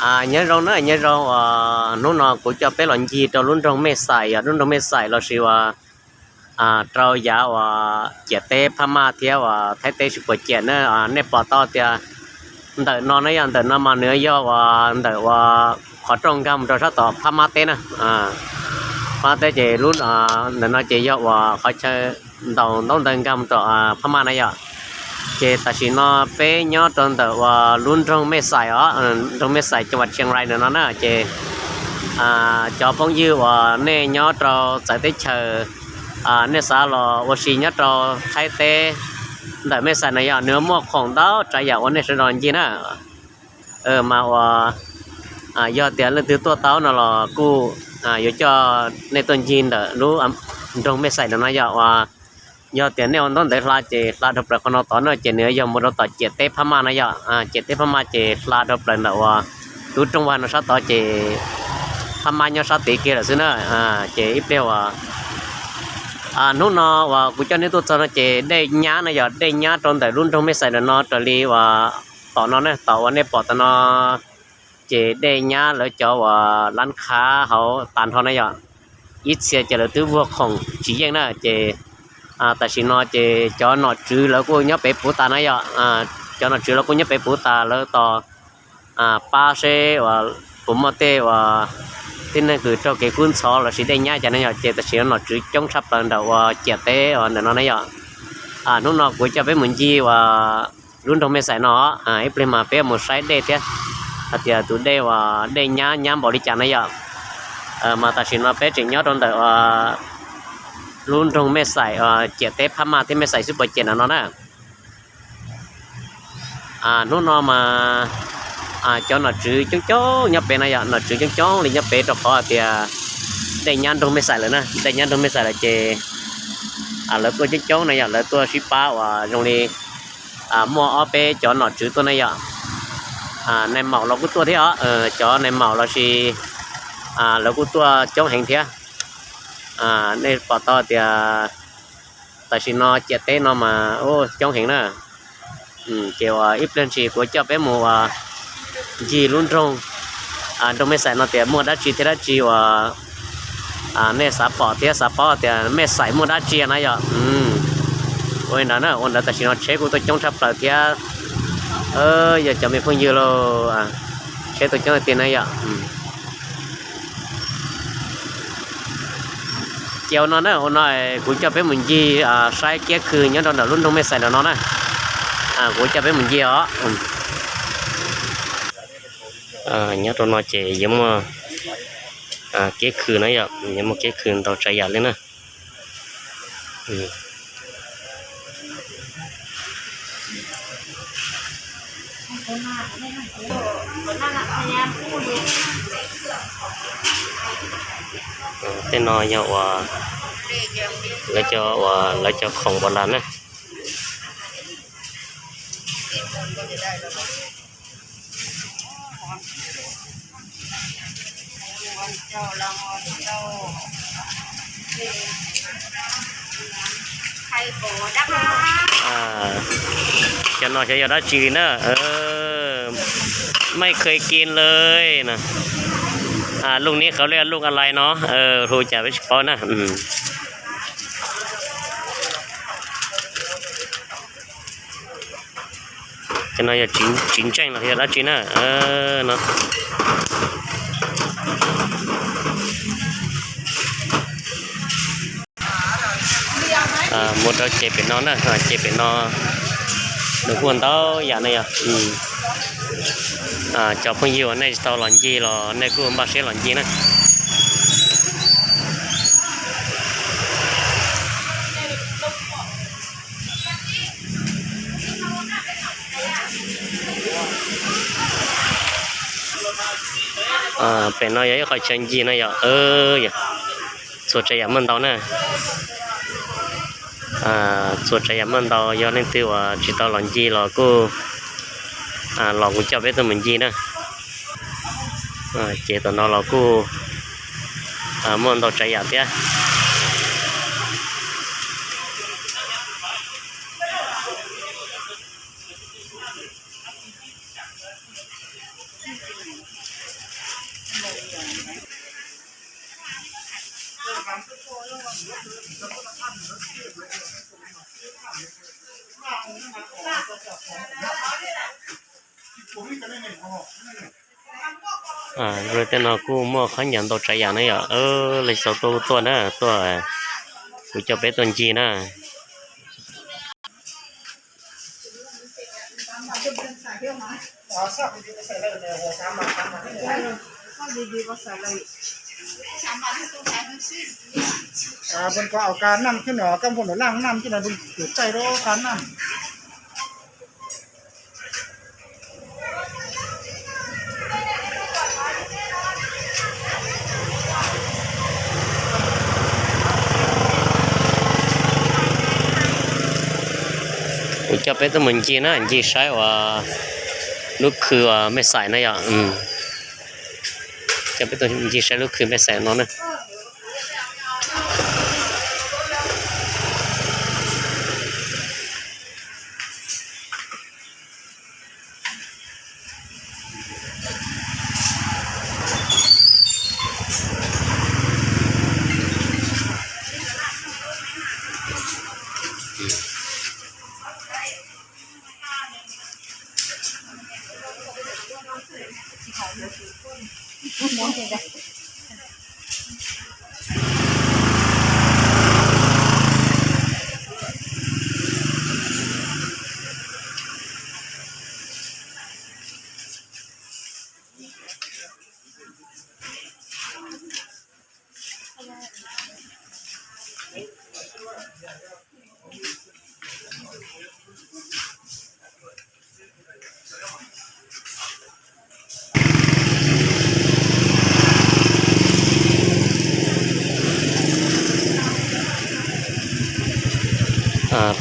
Nyob zoo na, nyob zoo uas hnub no kuv coj peb los ncig rau lub nroog Mej Xais, yog lub nroog Mej Xais los sis uas rau yav uas ciam teb Phab Maj thiab uas Thaib teb sib puas ciam na. Nej pom tau tias ntawm no na, yog ntawm no mas nws yog uas ntawm uas qhov rooj nkag mus rau sab tom Phab Maj teb na. Phab Maj teb ces lub ntawm no ces yog uas qhov chaw ntaus ntaub ntawv nkag mus rau Phab Maj na yom. Ces tam sim no peb nyob rau ntawm uas lub nroog Mej Xais os, nroog Mej Xais cov uas Chiang Rai ntawm no na ces cov phooj ywg uas nej nyob rau txawv teb chaws, nej xav los ua si nyob rau Thaib teb ntawm Mej Xais no yog nws muaj khoom ntau tsav yam uas nej sawv daws ncig na. Mas uas yog tias leej twg tuaj tau no los kuj yuav coj nej tuaj ncig ntawm lub nroog Mej Xais ntawm no yom. Uas yog tias nej ua ntaub ntawv hla ces hla dhau plaws qhov no tod na ces nws yog mus rau tom ciam teb Phab Maj na yom. Ciam teb Phab Maj ces hla dhau plaws ntawm uas lub rooj vag no sab tod ces Phab Maj nyob sab tid kiag lawm xwb na. Ces ib pliag uas hnub no uas kuv coj nej tuaj txog no ces dej nyab na yom, dej nyab rau ntawm lub nroog Mej Xais ntawm no raws li uas tom no na, tom uas nej pom tom no ces dej nyab lawv cov uas lab khav hauv tas nrho na yom. Ib txhia ces lawv twb vuag khoom tsis yeej na ces tam sim no ces cov nom tswv lawv kuj nyob pem puv tas na yom. Cov nom tswv lawv kuj nyob pem puv tas, lawv tos pab seb uas puas muaj tej uas tib neeg kws raug kev kub ntxhov los sis dej nyab cas na yom. Ces tam sim no nom tswv coob tshaj plaws ntawm uas ciam teb uas ntawm no na yom. Hnub no kuv coj peb mus ncig uas lub nroog Mej Xais no, ib pliag mas peb mus saib dej thiab hais tias tus dej uas dej nyab nyab npaum li cas na yom. Mas tam sim no peb tseem nyob rau ntawm lub nroog Mej Xais, ciam teb Phab Maj thiab Mej Xais sib puas ciam ntawm no na. Hnub no mas cov nom tswv coob coob nyob pem na yom, nom tswv coob coob li nyob pem rau qhov hais tias dej nyab nroog Mej Xais lawm na, dej nyab nroog Mej Xais lawm ces lawv tuaj coob coob na yom, lawv tuaj sib pab uas zoo li muaj ob peb cov nom tswv tuaj na yom. Nais maum los kuj tuaj thiab os, cov nais maum los sis lawv kuj tuaj coob heev thiab. Nej pom tau tias tam sim no ciam teb no mas coob heev na. Ces uas ib pliag ntsis kuv coj peb mus uas ncig lub nroog, nroog Mej Xais no tias muaj dab tsi thiab dab tsi uas nej xav pom thiab xav paub tias Mej Xais muaj dab tsi na yom. Ua li ntawd na, ua ntawd tam sim no tsheb kuj tuaj coob tshaj plaws thiab. Yog cov me phooj ywg lauj, tsheb tuaj coob tiag na yom. Ces ua no na, ua no kuv coj peb mus ncig saib kiab khw nyob rau ntawm lub nroog Mej Xais ntawm no na. Kuv coj peb mus ncig os. Nyob rau no ces yuav muaj kiab khw na yom, yuav muaj kiab khw ntau tsav yam li na. Tej no yog uas lawv cov uas lawv cov khoom npau las na. Cov no xyov yog dab tsi li na. ไม่เคยกินเลย นะ. ลูกนี้เขาเรียกลูกอะไรเนาะ hu cas peb tsis paub na. Cov no yog txiv ntseej los yog dab tsi na. No mus rau ces pem no na, ces pem no nws kuj ntau yam na yog. Cov phooj ywg uas nej tsis tau los ncig los nej kuj npaj siab los ncig na. Pem no yog ib qho chaw ncig no yog, txhua tsav yam muaj ntau na. Txhua tsav yam muaj ntau, yog leej twg uas tsis tau los ncig los kuj los kuv coj peb tuaj mus ncig na. Ces tom no los kuj muaj ntau tsav yam thiab. Tej no kuj muaj khaub ncaws ntau tsav yam na yom. Lawv xauv tuaj tuaj na, tuaj, kuv coj peb tuaj ncig na. Npun ko au ka nam thiab no, koj npun no laj nam thiab no, npun tus tsaij rau ka nam. Kuv coj peb tuaj mus ncig na, ncig saib uas lub khw uas mej xais na yom. Coj peb tuaj ncig saib lub khw mej xais no na.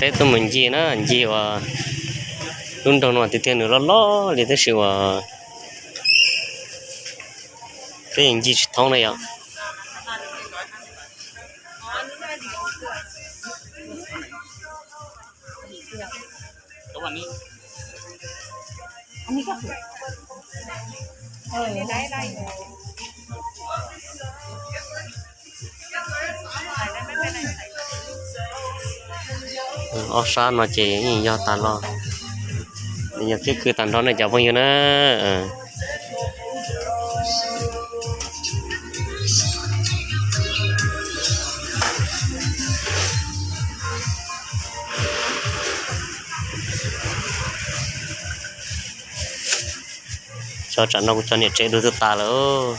Peb tuaj mus ncig na, ncig uas lub nroog no tiag tiag nws loj loj li tab sis uas peb yeej ncig tsis thoob na yom. Ob sab no ces yeej yog tas los, yog kiab khw tag nrho ne cov phooj ywg na. Cov tsam no kuv cov niam tsev dua twb tas lawm.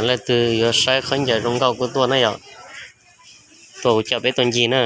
Leej twg yuav saib khaub ncaws zoo nkauj kuj tuaj na yom. Tuaj kuv coj peb tuaj ncig na.